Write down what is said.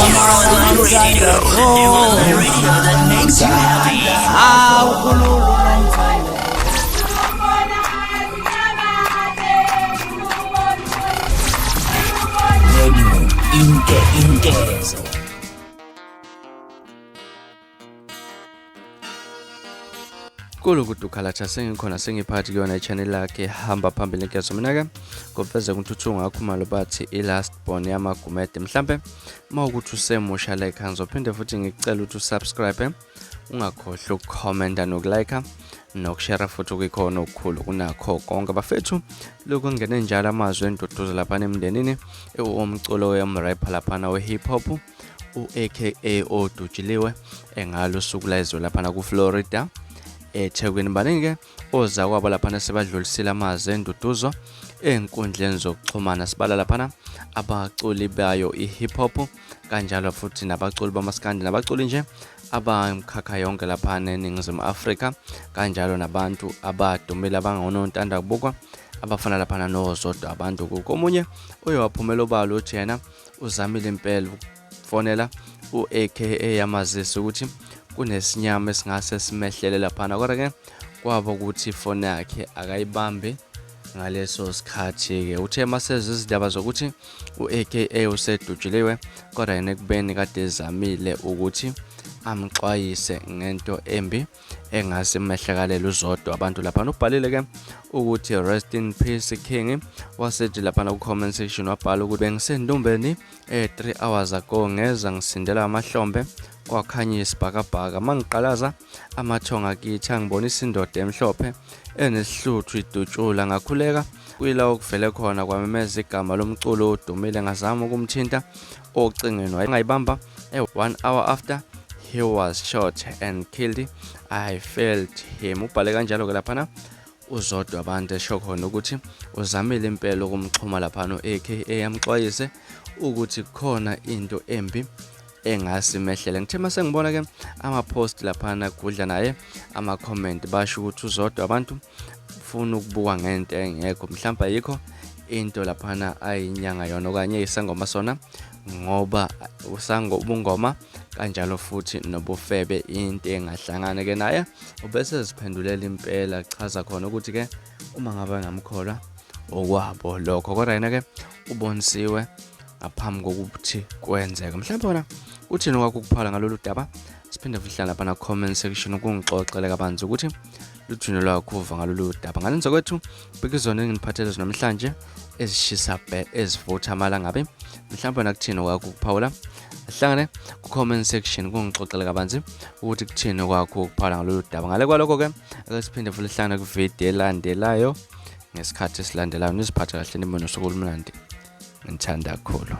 Online radio, the new online radio that makes you happy. Awukhululu nomthando. Radio Inke Inkezo. Kulukudu Khalatsha sengikhona sengiphathi kuyona i-channel lakhe hamba phambili nkezo. Mina-ke ngokuveze kuNtuthu Ngakhumalo bathi i-last born yamaGumede. Mhlampe uma ukuthi usemusha la ekhaya ngizophinde futhi ngikucela ukuthi usubscribe, ungakhohlwa ukukhomenta nokulike nokushare futhi okuyikhona okukhulu kunakho konke bafethu. Lokhu kungene njalo amazwi enduduzo laphana emndenini ewomculo wemrapper laphana we-hip hop u-AKA odutshiliwe engalo usuku layizolo laphana kuFlorida eThekwini. Baningi-ke ozakwabo laphana sebadlulisile amazwi enduduzo ey'nkundleni zokuxhumana, sibala laphana abaculi bayo i-hip hop kanjalo futhi nabaculi bamaskandi nabaculi nje abamkhakha yonke laphana eNingizimu Afrika, kanjalo nabantu abadumile abangonontanda kubukwa abafana laphana noZodwa abantu. Komunye uye waphumela obala uthi yena uzamile impela ukufonela u-AKA amazise ukuthi kunesinyama esingase simehlele laphana, kodwa-ke kwaba ukuthi ifoni yakhe akayibambi ngaleso sikhathi-ke. Uthe masezwe izindaba zokuthi u-AKA usedutshuliwe, kodwa yena ekubeni kade ezamile ukuthi amxwayise ngento embi engase imehlakalele uZodwa abantu laphana. Ubhalile ke ukuthi rest in peace king, wasethi laphana ku-comment section wabhala ukuthi bengisendumbeni 3 hours ago ngeza ngisindela amahlombe kwakhanya isibhakabhaka, mangiqalaza amathonga kithi angibonisa indoda emhlophe enesihluthu idutshula, ngakhuleka kuyila okuvele khona kwamemeza igama lomculo odumile, ngazama ukumthinta ocingweni wayengayibamba. 1 hour after he was shot and killed I felt him. Ubhale kanjalo ke laphana uZodwa abantu esho khona ukuthi uzamile impela ukumxhuma laphana u-AKA amxwayise ukuthi khona into embi engasimehlele. Ngithe mase ngibona ke ama-post laphana kudla naye ama-comment basho ukuthi uZodwa abantu ufuna ukubuka ngento engekho, mhlawumbe ayikho into laphana ayinyanga yona okanye isangoma sona, ngoba usango ubungoma kanjalo futhi nobufebe into engahlangana ke naye ubese ziphendulela impela, chaza khona ukuthi ke uma ngabe ngamkholwa okwabo lokho, kodwa yena ke ubonisiwe ngaphambi kokuthi kwenzeke. Mhlawumbe wona uthini kwakho ukuphala ngalolu daba? Siphinde futhi hlala lapha na comment section ukungixoxela kabanzi ukuthi luthini lwakho uva ngalolu daba. Ngalenza kwethu bekuzona engiphathele zona namhlanje ezishisa bhe ezivutha amalangabi. Mhlawumbe nakuthini kwakho ukuphawula, ahlangane ku-comment section kungixoxela kabanzi ukuthi kuthini kwakho ukuphawula ngalolu daba. Ngale kwalokho ke ake siphinde futhi sihlangane kuvidiyo elandelayo ngesikhathi esilandelayo. Niziphathe kahle nibe nosuku olumnandi, ngithanda kakhulu.